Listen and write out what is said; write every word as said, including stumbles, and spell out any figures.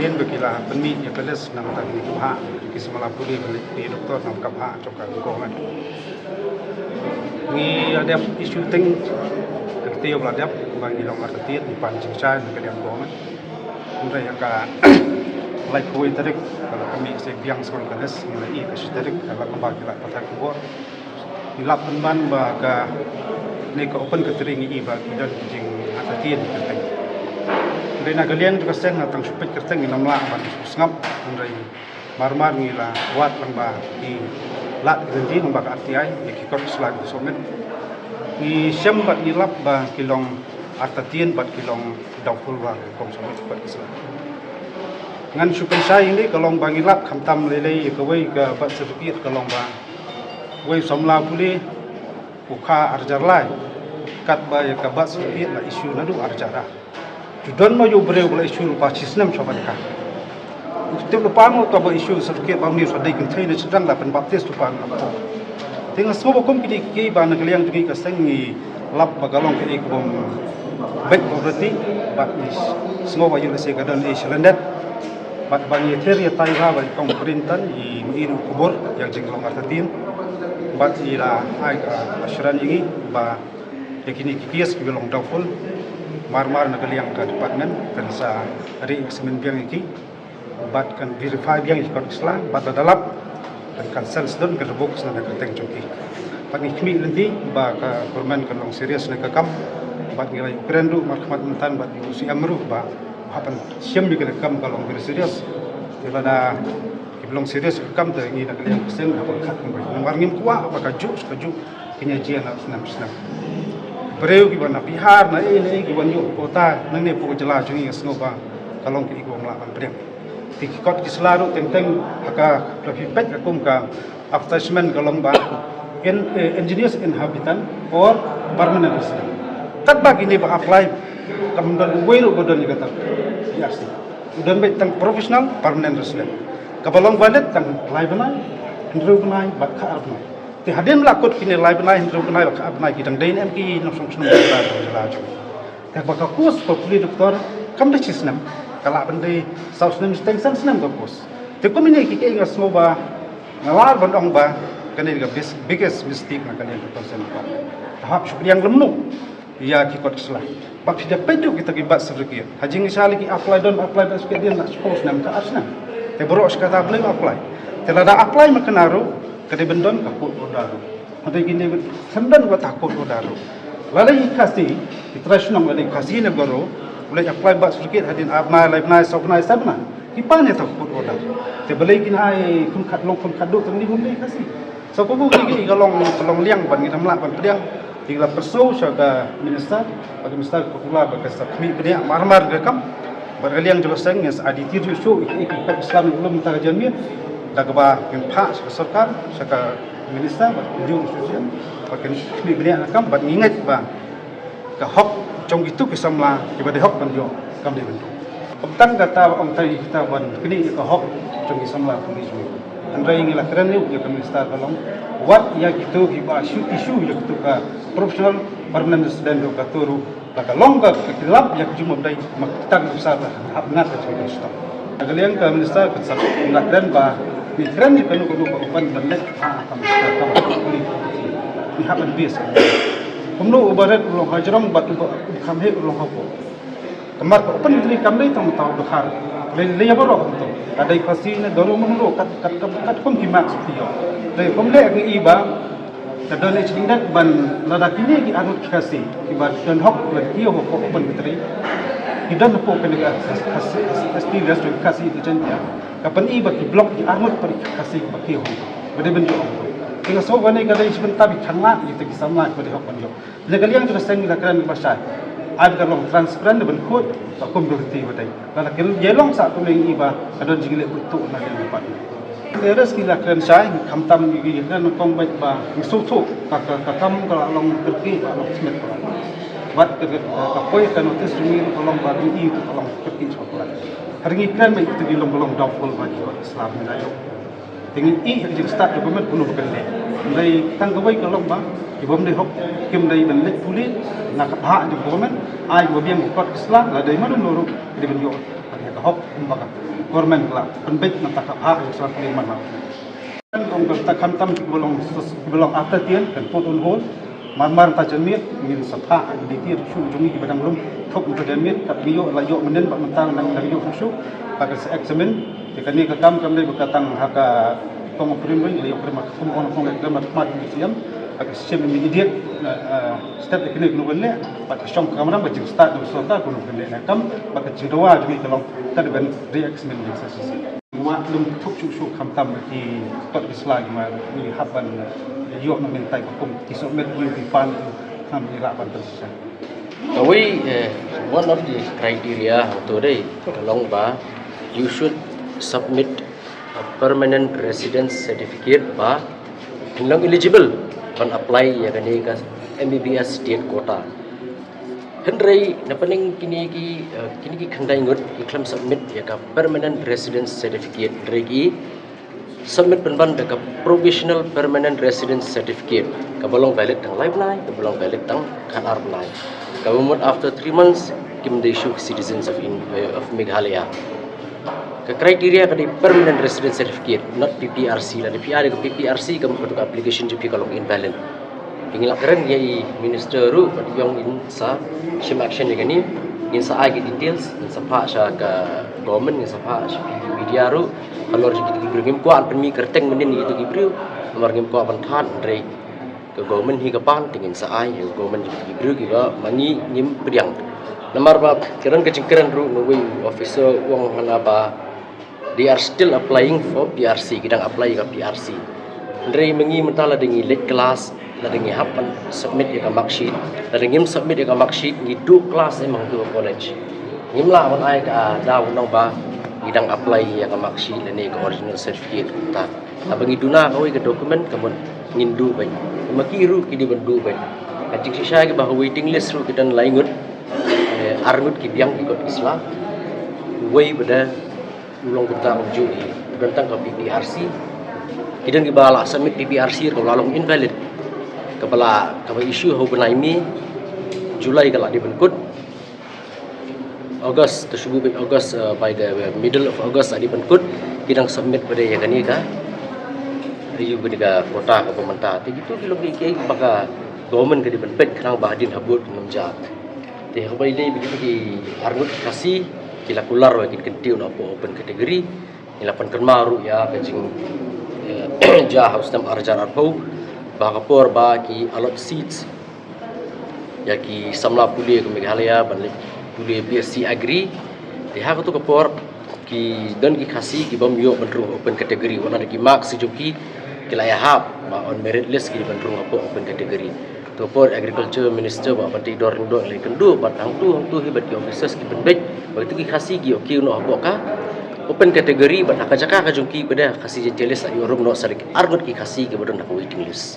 Ïa ba ki la pynmih ïa ka list namar ba ki bha ki samla pule ba ki doktor namar ka bha jong ka government. Ngi la dep issue teng ka kti ïa ba la dep ba ngi long artatien ngi pan jingshai na ka dep government. Hynrei ïa ka laiphew tarik ka la pynmih sa biang sa ka list ngi la ïa ka shi tarik ka la kumba ki la pathai khubor. Ngi lap pynban ba ka ne ka open ka tring i ba ki don ki jing artatien ki kyrteng. Hynrei na ka liang jong ka seng na tang shu peit kyrteng ngi nam lah ban shu sngap hynrei mar mar ngi la wad lang ba ki lad ki lynti lang ba ka R T I ïa ki kot ki sla ki submit. Ngi shem bad ngi lap ba ki long artatien bad ki long doubtful ba ki kong submit kot ki sla. Ngan shu pynshai ïa ka long ba ngi lap khamtam lei lei ïa kawei ka birth certificate ka long ba wei samla pule u kha arjar lai. Katba ïa ka birth certificate la issue naduh arjar. Ju don ma ïa u briew ba la issue lypa shi snem sha ban ka. U tip lypa ma uta ba issue certificate ba u ni sa dei kynthei na sdang la pynbaptis lypa na ko. Te nga sngew ba kum kine ki ba na ka liang jong ngi ka seng ngi lap ba ka long kaei ka bym beit ba u reti bad ngi sngew ba ïa lehse ka don ei sha lyndet. Bad ba ngi ïathir ïatai bha bad i kong Printan i mih ruh khubor ïa ka jinglong artatien. Bad i la ai ka assurance ïa ngi ba ïa kine ki case kiba long doubtful mar mar na ka liang ka department kan sa ri examine biang ïa ki bad kan verify biang ïa ki kot ki sla bad lada lap kan cancel sdang kan revoke sdang na ka kyrteng jong ki. Bad ngi khmih lynti ba ka government kan long serious na ka kam bad ngi la ïakren ruh markhmat mynta bad ïa u C M ruh ba hap ban shim ïa ka kam ka long very serious. Te lada kiba long serious ka kam te ngi na ka liang ka seng hap ban khat kumba namar ngim kwah ba ka juh ka juh. Kine jia na snem snem. Briew kiba na Bihar na ei na ei kiba ïoh quota nangne pdeng ka jylla jong ngi nga sngew ba ka long kaei kaba ym lah ban pdiang. Te ki kot ki sla ruh teng teng ha ka, ka phi peit ka kum ka advertisement ka long ba in, eh, indigenous inhabitant or permanent resident. Katba kine ba apply kam don uwei ruh ba don ïa kata P R C. U don beit tang professional permanent resident. Kaba long valid tang lai bnai, hynriew bnai bad khatar bnai. Te hadien la kut kine lai bnai hynriew bnai bad khatar bnai ki dang dei ne em ki nongshong shnong ba la jong. Te ba ka course ba pule doktor kam dei shi snem, ka lah ban dei saw snem shiteng san snem ka course. Te kum ine ki, ki nga sngew ba nga lah ban ong ba kane ka bis-, biggest mistake na kane ka consent ba. Te hap shu pdiang lem noh ïa ki kot ki sla. Bad phi da peit ruh kita ki birth certificate. Ha jingshai ki apply don apply birth certificate dien na shiphew snem ka ar snem. Te baroh shi katta blei apply. Te lada apply ma kane ruh ka dei ban don ka court order ruh. Hynrei kine sem don kata court order ruh. Lada i Khasi, i trai shnong lada i Khasi ne baroh, u leit apply birth certificate hadien ar bnai, lai bnai, saw bnai, san bnai. Ki pan ïa ta court order. Te balei kin ai khun khat long khun khat duh tang ni hum dei Khasi. Sa ko ki ki ka long, ka long liang ban ngi dang lah ban pdiang. Ngi la pyrshah sha ka minister, ba ka minister ka kula ba ka sa khmih bniah mar mar ka kam. Ba ka liang jong ka seng ngi sa aditi ju shu i ki pat Islam ulum ta ka janmiet. Da kaba ngi phah sha ka sorkar, sha ka minister, ba ka ju shu shu. Ba ka khmih bniah ka kam, ba ngi ngeit ba ka hok jong kitu ki samla kiba dei hok ban ïoh kam dei ban ïoh. Ym tang kata ba ong tai kita ban knieh ïa ka hok jong ki samla pule jong ngi. Hynrei ngi la kren ïa ka minister ka long wat ïa kitu kiba issue issue ïa kitu ka professional permanent resident ruh ka tu ruh la ka long ka ki lap ïa ka jingmut dei ma kita ki officer ba hap ngat ka jingmut. Ka liang ka minister ka sa la kren ba ngi kren ïa kano kano ka ban ban leh ha ka minister ka ba pule. Ngi hap ban base. Kumno uba ret u long ha jrong bad uba kham heh u long ha pop. Namar ka open entry kam dei tang mynta u dkhar. Lei lei baroh kumto. Ka dei Khasi ne Garo mano kat kat kat kat kum ki mark shu ïoh. Dei kum leh ngi i ba ka don ïa jingdon ban lada kine ki arngut ki Khasi kiba don hok ban kiew ha ka open entry. Ki don hapoh kane ka Khasi, Khasi, Khasi list jong Khasi ki Jaiñtia. Ka pyni ba ki block ki arngut ba ki Khasi ba kiew. Ba dei ban ïoh. Ki nga so ba ne ka dei shi bynta bi khang la ïa ki samla ba dei hok ban ïoh. Na ka liang jong ka seng ngi la kren ba shai. Ai ba ka long transparent ban khuid ba kum ka lynti ba dei. Lada ka ïa long sa kumne ngi ba ka don jingleh khuid tu na liang ba. Ka risk ngi la kren shai khamtam ngi kren kong bad ba ngi sngewthuh ka ka ka kam ka la long kyrkieh ba long smet ba. Bad ka ka ka poi ka notice jong ngi ka long ba ngi i tu ka long kyrkieh sha ba. Har ngi kren ba itu ngi long ka long doubtful ba ki Islam ngi la ïoh. Te ngi ïeh ha ka jingstad jong ka met kumno ba kan leh. Hynrei tang kawei ka long ba ki bym dei hok kim dei ban leit pule na ka bhah jong ka government ai ba biang ka kot ka sla la dei mano mano ruh ki dei ban ïoh. Ka hok kumba ka government ka la pynbeit na ka bhah ïa ka sorkar man la. Kan ong ka ta khamtam ki ba long sus-, ki ba long after ten kan put on hold. Mar mar ta janmiet ngin sa phah ki detail shu jong ki ba dang rum thok ta janmiet, kat ngi ïoh la ïoh mynnin ba mynta nang nang ïoh shu. Ba ka sa examine. Te kane ka kam kam dei ba ka tang ha ka tong prim ring la ïoh prim kum ong ong le prim mat mat ni siam. Ba ka sim immediate step kane kano kan leh. Ba ka shong ka kamram ba jing start dong sorkar kano kan leh na kam ba ka jing dawa jong ka long ta ban re-examine jing sa sisi. Wa lum thuk shu shu khamtam ki tot ki sla ki ma ni hap ban ïoh na mynta ka kum ki submit ïoh ki pan kham ïa la ban pynsa. Kawei, eh, one of the criteria hangto dei ka long ba you should submit a permanent residence certificate ba phin long eligible ban apply ïa kane ka M B B S state quota. Hynrei na pdeng kine ki, eh, kine ki khyndai ngut ki khlem submit ïa ka permanent residence certificate, hynrei ki submit pynban da ka provisional permanent residence certificate, kaba long valid tang lai bnai, kaba long valid tang khatar bnai. Kaba mut after three months kim dei shuh citizens of, in, eh, of Meghalaya. Ka criteria ka dei permanent residence certificate, not P P R C. Lada phi ai da ka P P R C, ka mut ka application jong phi ka long invalid. Te ngi la kren ïa i minister ruh bad ïong in sa shim action ïa kane. Ngin sa ai ki details, ngin sa phah sha ka government, ngin sa phah sha ki media ruh. Halor jong kito ki briew ngim kwah ban pynmih kyrteng mynnin ïa kito ki briew. Namar ngim kwah ban than, hynrei ka government hi ka pan, te ngin sa ai ïa ka government jong kito ki briew kiba ma ngi ngim pdiang. Namar ba kren ka jingkren ruh na uwei u officer u ong hana ba they are still applying for P R C, ki dang apply ka P R C. Hynrei ma ngi mynta lada ngi late class, lada ngi hap ban submit ïa ka mark sheet, lada ngim submit ïa ka mark sheet ngi duh class em hangto ka college. Ngim lah ban ai ka daw nong ba ngi dang apply ïa ka mark sheet lane ka original certificate mynta. Haba ngi duna kawei ka document ka mut ngin duh beit. Ma ki ruh ki dei ban duh beit. Ka jingshisha kiba ha waiting list ruh ki don lai ngut. Eh, ar ngut ki biang ki kot ki sla. Uwei ba da u long kumta kumjuh hi. Don tang ka P P R C. Ki don kiba la submit P P R C kaba la long invalid. Kaba la, kaba issue ha u bnai May, July ka la dei ban kut. August, to shu beit August, uh, by the middle of August, la dei ban kut, ki dang submit pat ïa kane ka, ïa kane ka quota kaba mynta. Te kito ki long ki, ki ba ka government ka dei ban peit khnang ba hadien habud ngam jia. Te haba ïadei bad kito ki ar ngut ki Khasi, ki la kular ba kin kyntiew na ka open category, ngi la pynkynmaw ruh ïa ka jing, eh, jia ha u snem ar hajar arphew, ba ka por ba ki allot seats ïa ki samla pule ka Meghalaya ban leit pule B S C Agri. Te ha kato ka por ki don ki Khasi ki bym ïoh ban rung open category, wat la da ki marks jong ki, ki la ïahap ba on merit list ki dei ban rung hapoh open category. To por Agriculture Minister Bah Banteidor Lyngdoh la ïakynduh bad hangto hangto hi bad ki officers ki pynbeit ba kito ki Khasi ki ïoh kiew noh hapoh ka open category bad ha ka jaka ka jong ki pat de Khasi Jaintia Hills la ïoh rung noh sa da ki ar ngut ki Khasi kiba don ha ka waiting list.